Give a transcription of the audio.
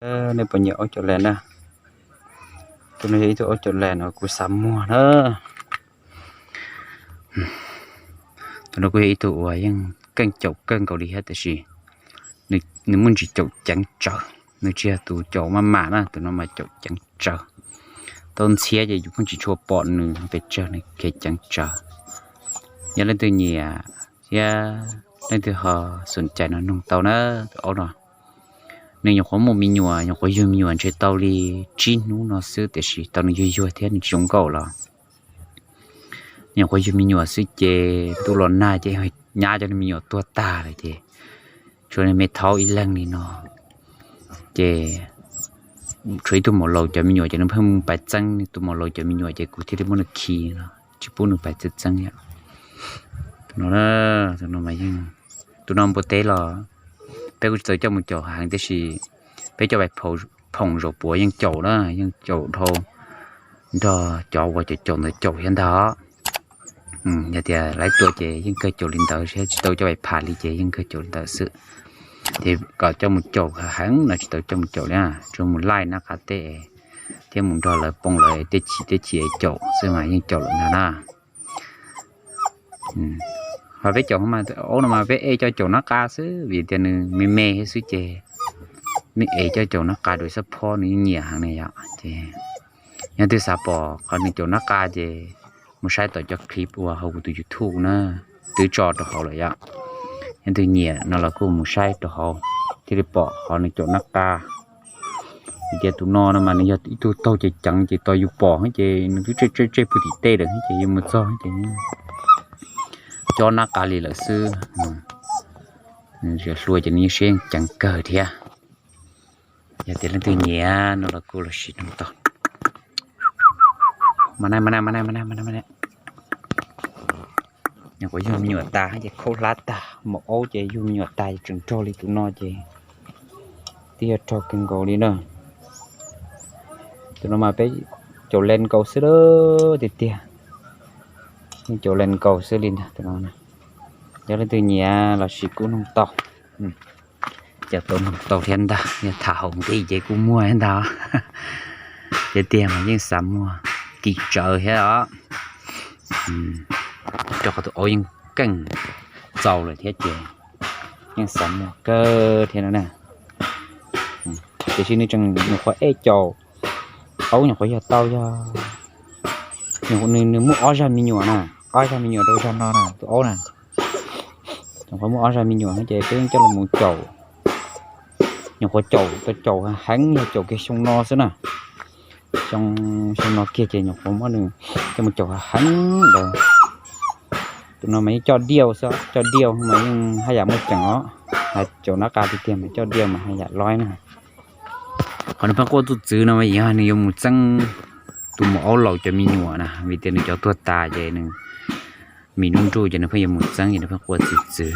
Nej puas nyiam aub caum les na? Tus no yog ib tug aub caum les uas kuv xav muag na. Tus no kuj yog ib tug uas yeej keej caum kawg nkaus li thiab, tiam sis nws muaj ntsis caum ceev tsawv, nws tsis yog tus caum maj mam na, tus no mas caum ceev tsawv. Tau ntxhiab ces yus pheej tsis tshua pom nws pes tsawg, nws khiav ceev tsawv. Yog leej twg nyiam thiab leej twg ho xom cai no nug tau na, tus aub no. Nws nyuam qhuav muaj me nyuam, nyuam qhuav yug me nyuam ntshe tau li tsib hnub no xwb, tiam sis tau nws yuag yuag thiab nws tsis zoo nkauj los. Nyuam qhuav yug me nyuam xwb ces ntuj los nag ces nyab cov me nyuam tuag tag lawm ces tshuav nws me thaub ib leeg li no. Ces tshuav ib tug maum laus cov me nyuam ces nws pheej mus pais txeeb tus maum laus cov me nyuam ces kuv thiaj li muab nws khi no, tsis pub nws pais txeeb txeeb yom. Tus no, tus no mas yeej, tus no npua teb los peb kuj tsis tau coj mus caum heev tiam sis peb coj pais phoom zaum puav yeej caum na, yeej caum dhau nrog cov uas caum caum ntawd caum thiab ntag. Yog tias lawv tua ces yeej kawg caum li ntawd, tsis tau coj pais pham li ces yeej kawg caum li ntawd xwb. Ces kom coj mus caum heev no tsis tau coj mus caum li, tsuas mus laij nab qa tej thiab mus nrog lawv poob lawv tej chim tej chim caum xwb mas yeej caum lawm ntag na. Ho peb caum aub no mas peb ev coj caum nab qa xwb vim tias nws me me thiab xwb ces nej ev coj caum nab qa dua xab phob nws yeej nyiam heev na yom. Ces yog twg xav pom qhov nws caum nab qa ces mus saib tom cov clip uas hauv kuv tus YouTube na, twb tso rau hauv lawm yom. Yog twg nyiam no los kuj mus saib rau hauv thiaj li pom qhov nws caum nab qa. Vim tias tus no no mas nws yog ib tug taug ceev ceev ces tos yus pom ces nws twb tsej tsej tsej puag tim tej lawm ces yus mus txog ces cob nab qa li lawm xwb. Hlua ces nws yeej siab yeej ceev kawg thiab. Yog tias leej twg nyiam no los kuj los sim nug tau. Mas na, mas na, mas na, mas na, mas na. Nyuam qhuav yug me nyuam tas ces khaub hlab tag, maum aub ces yug me nyuam tas tseem raug li tus no ces twb yog raug kawg nkaus li na. Tus no mas peb caum len nkaus xwb tiag tiag, yeej caum len nkaus xwb li ntag tus no. Yog leej twg nyiam los sis kuj nug tau, ces tau nug tau thiab ntag, yog tham haum nqi ces kuj muag thiab ntag. Tiag tiag mas yeej xav muag kim tsawv thiab os. Rau qhov tus aub yeej keej txaus lawm thiab ces yeej xav muag kawg thiab no na. Tiam sis nws tseem nyuam qhuav ej caum, aub nyuam qhuav yog tau yog, nws muaj ob zag me nyuam na, ob zag me nyuam rau zag no na tus aub na. Nyuam qhuav muaj ob zag me nyuam no ces peb yeej coj los mus caum. Nyuam qhuav caum tau caum heev yog caum kiag xyoo no xwb na. Xyoo, xyoo no kiag ces nyuam qhuav muab nws coj mus caum heev ntawd. Tus no mas yeej coj diau xwb, coj diau mas yeej haj yam muaj ceem os. Hais caum nab qa tiag tiag mas coj diau mas haj yam loj na. Qhov nws pheej quaj txuj txwv no mas yog nws yuav mus txeeb tus maum aub laus cov me nyuam na, vim tias nws cov tuag tas ces nws mis nruj nruj ces nws pheej yuav mus txeeb ces nws pheej quaj txuj txwv.